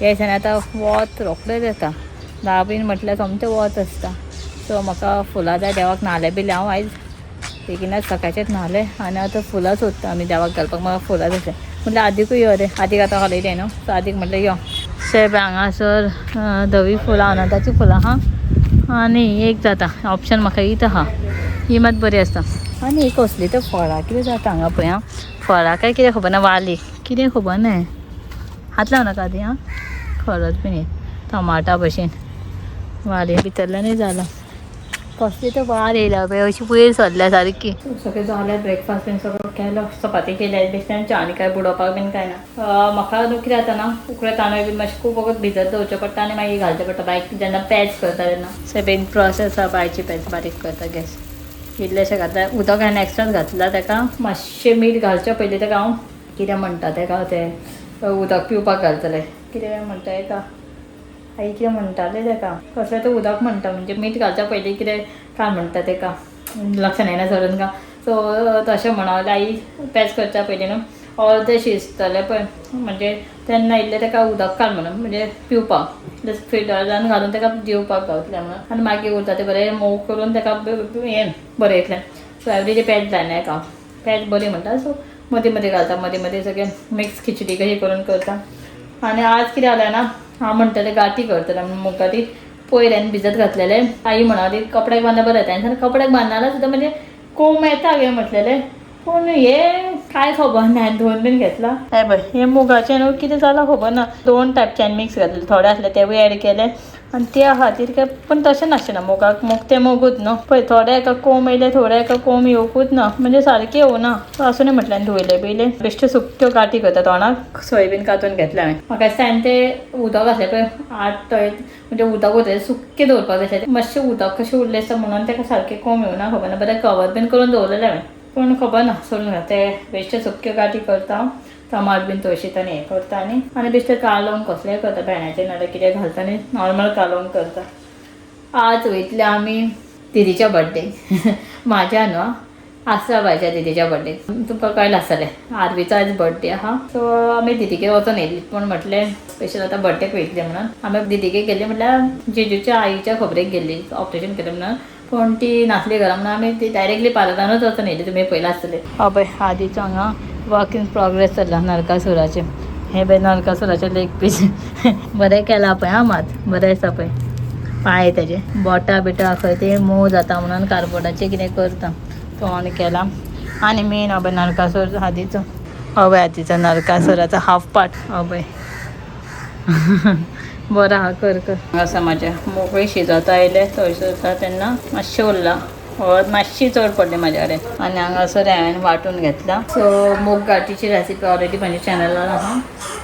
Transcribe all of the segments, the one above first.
ह्या दिसांनी आतां वत रोखडेंच येता, 10 बीन म्हटल्यार सोमतें वत आसता. सो म्हाका फुलां जाय देवाक, न्हालें बिलें हांव आयज बेगिनाच सकाळचेंच न्हालें आनी आतां फुलां सोदता आमी देवाक घालपाक. म्हाका फुलां जाय म्हटल्यार आदीकूय यो रे, आदीक आतां हॉलिडे न्हू, सो आदीक म्हटलें यो. शे पळय हांगासर धवी फुलां अनंताचीं फुलां आहा आनी एक जाता ऑप्शन म्हाका हीच आहा, ही मात बरी आसता. आनी एक कसली तर फळां कितें जाता हांगा पळय आं, फळां काय कितें खबर ना, वाली कितें खबर ना, हात लावं नाका आदी आं, खरच बीन टमाटा भशेन वाली भितरल्यानूय जाला. कसली तर वार येयला पळय अशी वयर सरल्या सारकी. सगळें जालें ब्रेकफास्ट बीन सगळो केलो, चपाती केल्या बेश्टें च्या आनी काय बुडोवपाक बीन काय ना. म्हाका न्हू कितें जाता ना, उकडे तांदूळ बीन मातशें खूब वगत भिजत दवरचें पडटा आनी मागीर घालचें पडटा बायक जेन्ना पेज करता तेन्ना. सो प्रोसेस आहा बायची, पेज बारीक करता गॅस इल्लेशें घातला उदक हांवें एक्स्ट्राच घातलां ताका, मातशें मीठ घालचें पयलीं ताका हांव कितें म्हणटा ताका तें उदक पिवपाक घालतलें, कितें म्हणटा ताका आई कितें म्हणटालें ताका, कसलें तें उदक म्हणटा, म्हणजे मीठ घालच्या पयलीं कितें काय म्हणटा ताका लक्षान येना सडन का. सो तशें म्हणून आई पेज करच्या पयलीं न्हू अर्दें शिजतलें पळय म्हणजे तेन्ना इल्लें ताका उदक घाल म्हणून, म्हणजे पिवपाक फिल्टरान घालून ताका दिवपाक गावतलें म्हणून, आनी मागीर उरता तें बरें मोव करून ताका हें बरें येतलें. सो एवरी डे पेज जायना एका, पेज बरी म्हणटा, सो मदीं मदीं घालता, मदीं मदीं सगळें मिक्स खिचडी कशी करून करता. आनी आज कितें जालें ना, हांव म्हणटलें गाठी करतलें म्हणून मुग गाठी पयर हांवें भिजत घातलेलें, आई म्हणाली कपड्याक बांदल्यार बरें जाता, आनी कपड्याक बांदल्यार सुद्दां म्हणजे कोंब येता गे म्हटलेलें, पूण हे काय खबर ना, हांवें धुवन बीन घेतला. हे पळय हे मुगाचें न्हू कितें जालां खबर ना, 2 टायपचे हांवें मिक्स घातले, थोडे आसले तेवूय एड केले आनी त्या खातीर काय, पूण तशें नासचें ना मुगाक, मुग तें मुगूच न्हू. पळय थोडे एका कोंब येयले, थोडे एका कोंब येवकूच ना, म्हणजे सारकें येवना. आसूं म्हटलें आनी धुयलें बियलें बेश्टे सुक्यो गाठी करता, तोंडाक सोयाबीन कातून घेतलें हांवें. म्हाका दिसता हांवें तें उदक आसलें पळय 8 म्हणजे उदक उरलें सुक्कें दवरपाक जाय आसलें, मातशें उदक कशें उरलें आसता म्हणून ताका सारकें कोंब येवना खबर ना, बरें कवर बीन करून दवरलेलें हांवें, पूण खबर ना सोडून घाल. ते बेश्टे सुक्यो गाठी करता, टमाट बीन तळशीत आनी हें करता आनी आनी बेश्टें कालोवन कसलेंय करता, भेंड्याचें नाल्यार कितें घालता आनी नॉर्मल कालोवन करता. आज वयतले आमी दिदीच्या बड्डे, म्हाज्या न्हू आसराबायच्या दिदीच्या बड्डे, तुमकां कळ्ळें आसतलें आरवीचो आयज बड्डे आहा. सो आमी दिदीगेर वचोन येयली, पूण म्हटलें स्पेशल आतां बड्डेक वयतले म्हणून आमी दिदीगेर गेल्ली, म्हटल्यार जेजूच्या आईच्या खबरेक गेल्ली, ऑपरेशन केलें म्हणून, पूण ती नासली घरा म्हणून आमी ती डायरेक्टली पार्लरानूच वचोन येयली, तुमी पयलां आसतलें. हय आदीचो हांगा वर्क इन प्रोग्रेस चल्ला नरकासुराचें, हे पळय नरकासुराचें लेग पीस बरें केलां पळय आं, मात बरें आसा पळय पांय तेजे, बोटां बिटां खंय ते मोव जाता म्हणून कार्डबोर्डाचें कितें करता, तोंड केलां. आनी मेन अभय नरकासूर आदीचो, अभय आदीचो नरकासुराचो हाफ पार्ट अभय बरो आहा, कर कर. हांगासर म्हाजें मोगूय शिजत आयलें, थंय शिजता तेन्ना मातशें उरलां, हळद मातशी चड पडली म्हाज्या कडेन, आनी हांगासर हांवें वांटून घेतलां. सो मूग गाठीची रेसिपी ऑलरेडी म्हाज्या चॅनलार आहा,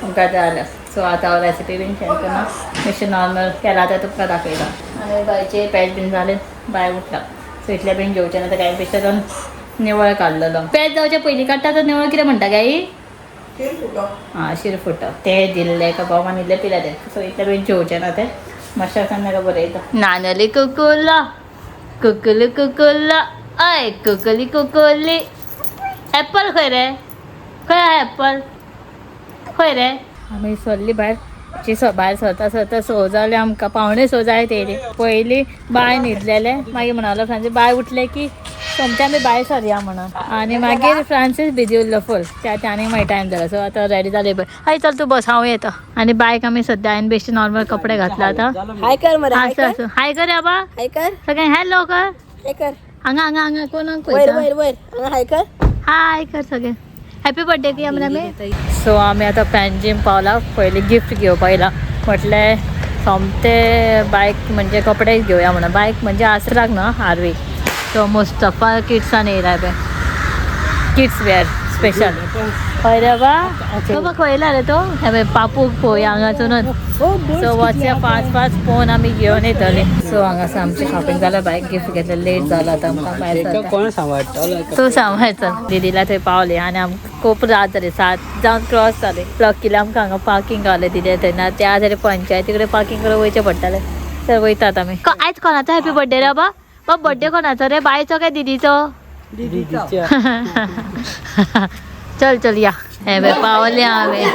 तुमकां जाय जाल्यार. सो आतां हांव रेसिपी बीन शेअर करना, मातशें नॉर्मल केलां तें तुमकां दाखयता. आनी बायचे पेज बीन जालें, बाय उठला, सो इतलें बीन जेवचें ना, काय बेश्टें दोन निवळ काडलेलो. पेज जावचे पयलीं काडटा तो निवळ कितें म्हणटा गाई? आं शिरफुटो तें दिल्लें एका बाबान इल्लें पिलें तें. सो इतलें बेगीन जेवचें ना तें, मातशें ताका बरयता. नानली कुकुल्ला कुकुली कुकुल्ला अय कुकुली कुकुली, एप्पल खंय रे, खंय आहा एप्पल खंय रे? आमी सरली भायर, भायर सरता सरता 6 जाले आमकां, 5:45 जायत येयली. पयलीं बाय न्हिदलेलें, मागीर म्हणालो फ्रांसीस बाय उठलें की सोमतें आमी भायर सरया म्हणून, आनी मागीर फ्रांसीस बिजी उरलो फूल, त्या आनी मागीर टायम जालो. सो आतां रेडी जाले पळय, हय चल तूं बस हांव येता. आनी बायक आमी सद्या हांवें बेश्टे नॉर्मल कपडे घातले आतां. हाय कर मरे, हाय आसूं कर, आसूं, हाय कर आबा, हाय कर, सगळें हॅलो कर, हाय कर, हांगा हांगा हांगा कोणाक वयर पळयता, वयर वयर हांगा हाय कर, हाय कर सगळें, हॅपी बर्थडे की आमी. सो आमी आतां पॅनजीम पावला, पयलीं गिफ्ट घेवपाक येयला, म्हटलें सोमते बायक म्हणजे कपडे घेवया म्हणून, बायक म्हणजे आसराक न्हू आरवी. सो मुस्तफा किड्सान येयला पळय, किड्स वेअर स्पेशल. हय रे बा, बाबा खंय येयला रे तो? हे पळय पापूक पळय हांगासूनच. सो वचया 5 5 फोन आमी घेवन येतले. सो हांगासर आमचें शॉपिंग जालें, बायक गिफ्ट घेतलें, लेट जालो आतां आमकां भायर सरता. कोण सांबाळटलो? तूं सांबाळ चल. दिदीला थंय पावली आनी आमकां खूब रात जाली, 7 जावन क्रॉस जाले. लकीली आमकां हांगा पार्किंग गावलें दिदे थंय, ना त्या जाल्यार पंचायती कडेन पार्किंग करून वयचें पडटालें. तर वयतात आमी. आयज कोणाचो हॅपी बर्थडे रे बाबा? बाबा बर्थडे कोणाचो रे, बायचो काय दिदीचो? दिदीच्या. चल चल या. हे पळय पावले हांवें.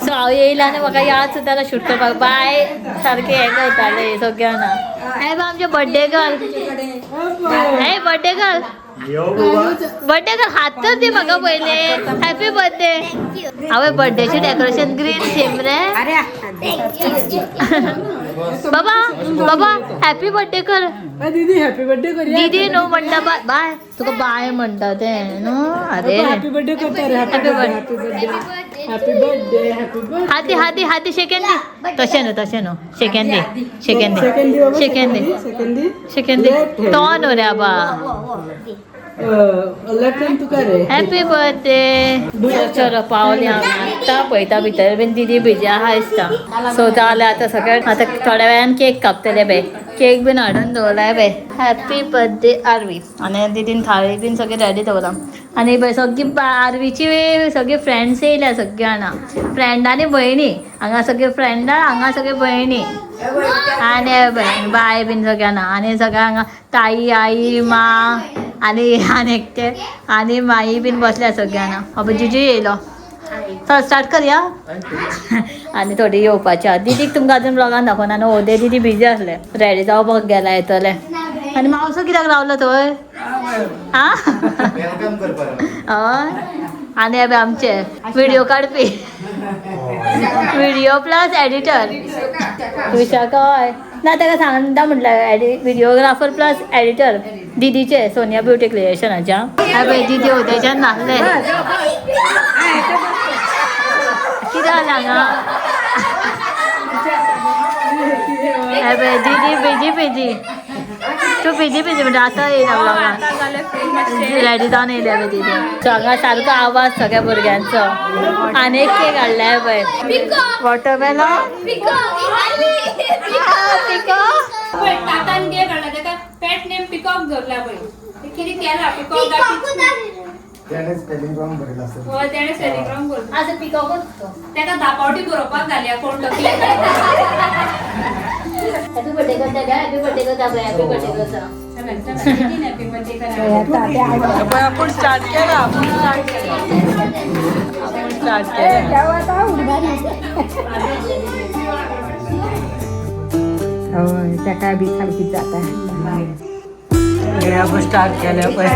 सो हांव येयलें आनी म्हाका याद सुद्दां ना शूट करपाक. बाय सारकें हें करतालें सगळ्यांना. हे पळय आमचें बड्डे गर्ल. हे बड्डे गर्ल, बड्डे गर्ल हात तर दी म्हाका पयले. Happy birthday. हांवें बड्डेचें डेकोरेशन ग्रीन थीम रे. बाबा बाबा हॅपी बड्डे कर. दीदी हॅपी बर्थडे करूया. दीदी न्हू म्हणटा बाय तुका बाय म्हणटा तें न्हू. अरे हॅपी बर्थडे करता रे. Happy birthday, happy birthday, happy birthday. हाती हाती हाती शेकेन दी. तशें न्हू, तशें न्हू, शेकेन दी, शेकेन दी, सेकंड दी बाबा, शेकेन दी, सेकंड दी, शेकेन दी. तो न्हू रे आबा. लेफ्ट हँड तुका रे. Happy birthday. चलो पावले आमी आतां पळयता भितर बीन दिदी बिजी आहा दिसता. सो जालें आतां सगळें. आतां थोड्या वेळान केक कापतले बे. केक बीन हाडून दवरलाय बे. Happy birthday RV. आनी दिदीन थाळी बीन सगळें रेडी दवरलां. आनी पळय सगळीं आरवीची सगळीं फ्रेंड्स येयल्या सगळीं जाणां. फ्रेंड आनी भयणी हांगा सगळीं फ्रेंडां, हांगा सगळीं भयणी आनी बाय बीन सगळ्या जाणां. आनी सगळ्या हांगा ताई, आई, मा आनी आनी एकटे आनी माई बीन बसल्या सगळ्या जाणां. अबे जिजू येयलो. चल स्टार्ट करया. आनी थोडी येवपाची आहा. दिदीक तुमकां अजून ब्लॉगान दाखोवना न्हू. ओदे दिदी बिजी आसले, रेडी जावपाक गेला येतले. आनी मावसो कित्याक रावलो थंय? आं हय. आनी हे आमचे व्हिडिओ काडपी, व्हिडिओ प्लस एडिटर विशाखा. हय ना, ताका सांगता म्हटल्यार व्हिडिओग्राफर प्लस एडिटर दिदीचे सोनिया ब्युटी क्रिएशनाच्या. हय पळय दिदी उद्याच्यान नासले. कितें जालें हांगा? हय पळय दिदी बिजी बिजी. तूं बिजी बिजी म्हणटा. आतां येयला ब्लॉगान रेडी जावन येयल्या पळय दिदी. सो हांगा सारको आवाज सगळ्या भुरग्यांचो. आनी एक केक हाडल्या पळय, वॉटरमेलॉन. तातान केक हाडला ताका पेट नेम पिकॉक धरला पळय. कितें केला पिकॉक? त्याने स्पेलिंग रॉंग बरयला असेल. हय, तेणें स्पेलिंग रॉंग बरयला. आतां पिकॉकूच तो. ताका धा फावटी बरोवपाक घालया कोण तकले. हॅपी बर्थडे करता काय? हॅपी बर्थडे करता पळय. हॅपी बर्थडे करता. हॅपी बर्थडे करा. आपण स्टार्ट केला, आपण स्टार्ट केला. हय, ताका बी सारकी जाता. हे आपण स्टार्ट केलं पळय.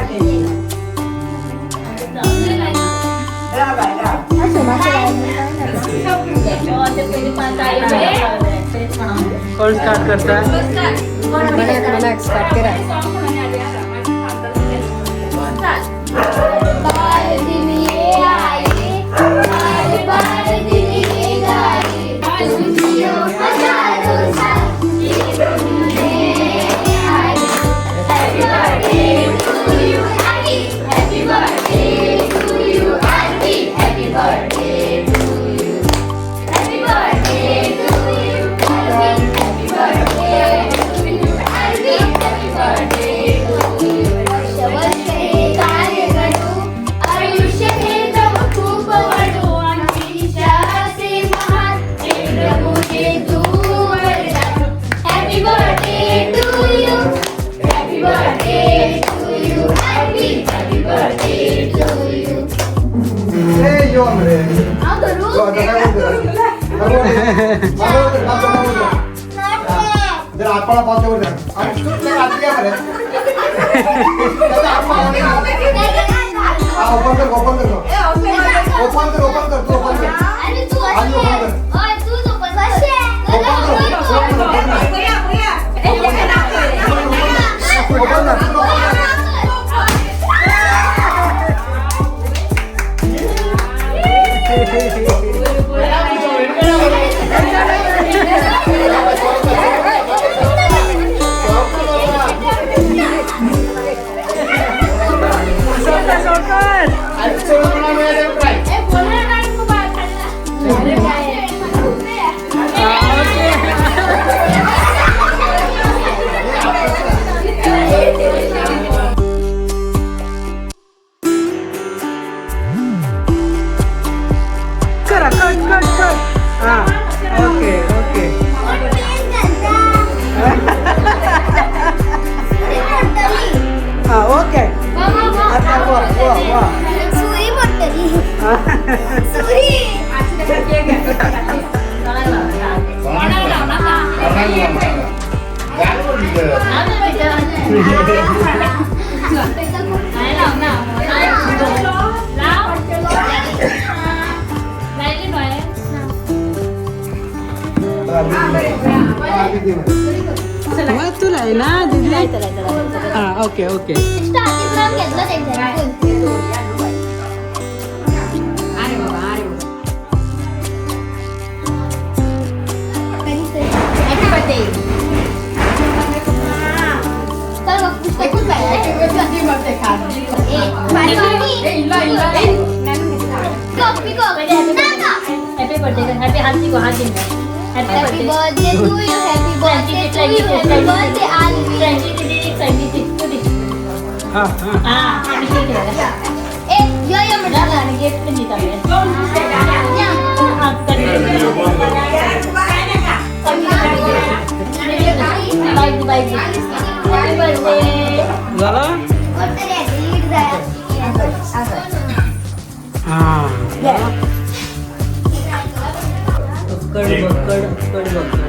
कोण स्टार्ट करता? स्टार्ट करा. Happy birthday to you. Happy birthday to you. Happy, happy birthday to you. ए यो रे. हांव धरू? तो आता काय बोलतो? काय बोलतो? जर आत्माला पावते वर आणि तू तर आत या बरं. त्याचा आत्मा आला नाही. हा, ओपन कर, ओपन कर, ओपन कर, ओपन कर, तू ओपन कर. अरे तू आधी ओपन कर. हय, तूच ओपन कर. ओपन कर, ओपन कर, ओपन कर. ओपन कर, तू ओपन कर. सोडकर सोडकर. ए, बोल ना, काय तू बाहेर काढला. तू लायना दिदी? हा okay okay. Happy birthday, happy हात दी, हात दी. Happy birthday to you, happy birthday to you, happy birthday Alvi. हा हा. ए यो यो म्हणलं. झाला. हा अक्कड बक्कड अक्कड बक्कड.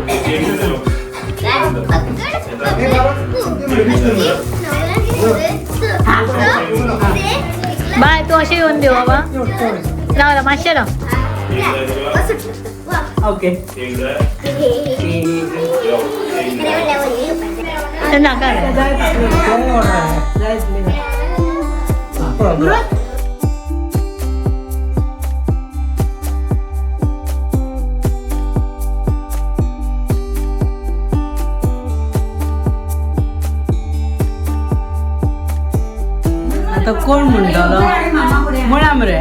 बाय, तू असे येऊन देऊ बाबा. राव राव, मातशें राव. ओके. ते नाका. आता कोण म्हणटलो म्हणा मरे.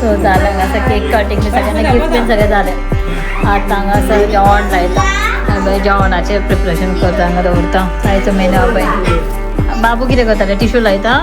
सो जालें हांगासर केक कटिंग बी सगळ्यांना गिफ्ट बीन सगळें जालें. आतां हांगासर जेवण लायता. पळय जेवणाचें प्रिपरेशन करता, हांगा दवरता. आयचो मेनू पळय. बाबू कितें करताले? टिश्यू लायता.